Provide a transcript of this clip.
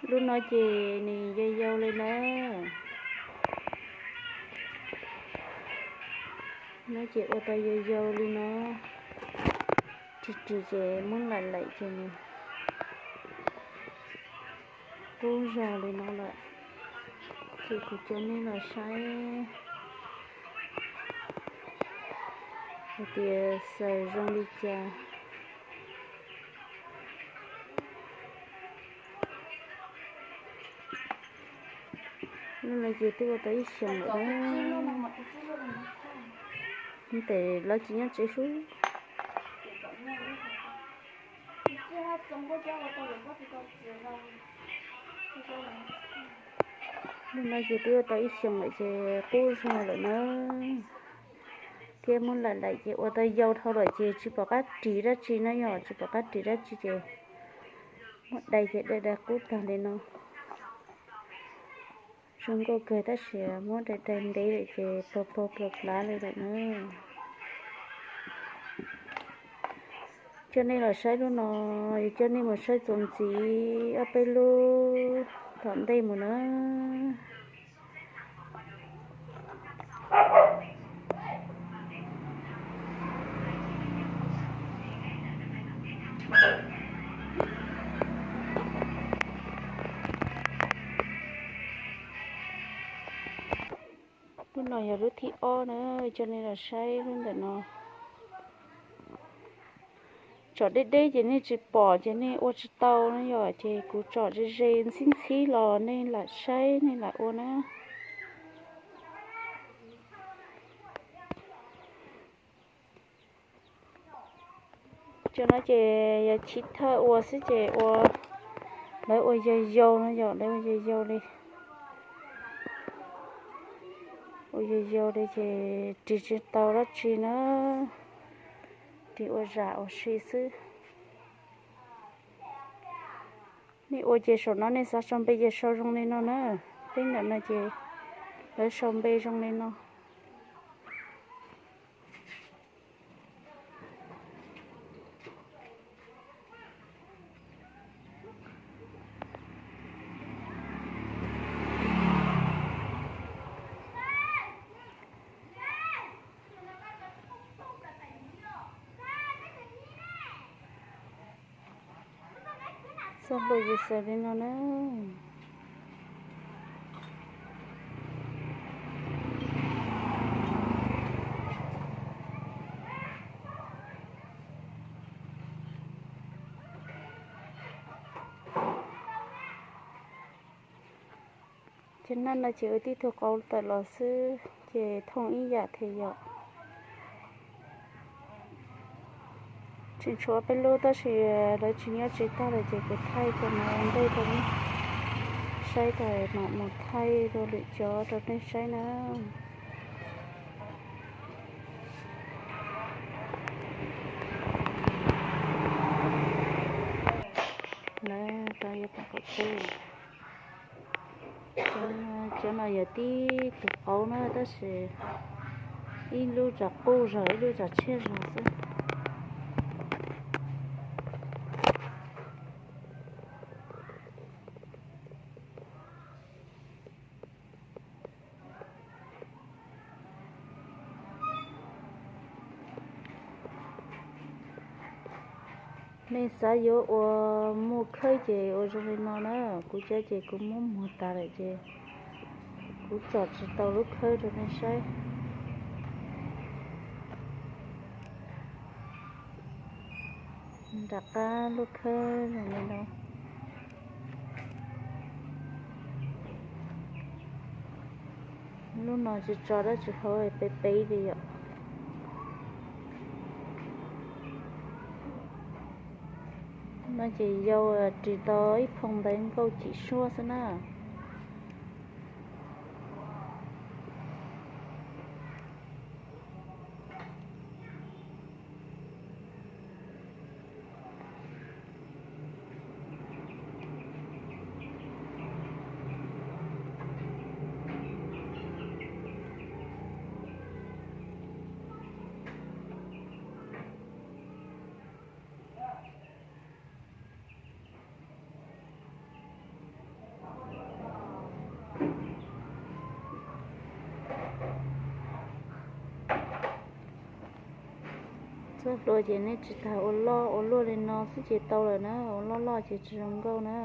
Lub no ces nws yau yau li na. No ces ua tau yau yau li no. Ris ris ces muab laim laim ces nws qub zog li no lawm. Ces kuv coj nej los saib hais tias xaws zoo li cas. Lub no ces twb ua tau ib xyoos lawm na. Ntev lawv tsis nyob tsev xwb. Lub no ces twb ua tau ib xyoos lawm ces qub zog lawm na. Thiab muab laim laim ces ua tau yau dhau lawm ces tsis pom qab ris dab tsi na, yog tsis pom qab ris dab tsi ces muab dai ces dai dai qub tag li no. Zoo nkauj kawg tab sis muab dai dai ntev lawm ces pog pog plua plav li lawm na. Coj nej los saib lub no, yog coj nej mus saib txuas ntxiv ob peb lub tom ntej mus na. Lub no yog lub thib ob na, coj nej los saib lub ntawm no. Tsom deb deb ces nej tsis pom ces nej ua tsis tau na yom, ces kuv tsom ze ze ntxhib ntxhib los nej lam saib nej lam ua na. Cov no ces yog chiv thawj ua xwb ces ua, lawv ua yau yau no yom, lawv ua yau yau li. Ua yau yau li ces ris tsis tau dab tsi na, ris ua zam ua si xwb. Nej ua ces saum no nej xav sau npe ces sau zoo li no na. Peb ntawm no ces lawv sau npe zoo li no. Txoj hlua ces xaws li no na. Cov naj no ces ua tib tug qauv tawm los xwb ces thooj ib yam thiaj yom. Tseem tshuav peb lub tab sis lawv tsis nyob tsev tag lawm ces kuv thaij cov no ntej rau nej saib, mam mus thaij dua lwm cov rau nej saib na. Lawv rau yuav pom qaum teb. Cov no yog tib tug qauv na tab sis ib lub tsav quj zog ib lub tsav tshiab zog xwb. Nej xav yuav ua muaj khawb ces ua zoo li no na, kuv cov ces kuv muab muag tas lawm ces kuv tsom tsis tau lub khawb rau nej saib. Nram qab lub khawb zoo li no. Lub no tsis tso dab tsi hauv, peb peb li yom. No ces yau ris tau ib phoo ntawv nkauj cim suab xwb na. Koj hluas ces nej tsis tas ua loj ua luaj li no xwb ces tau lawm na, ua loj loj ces tsis zoo nkauj na.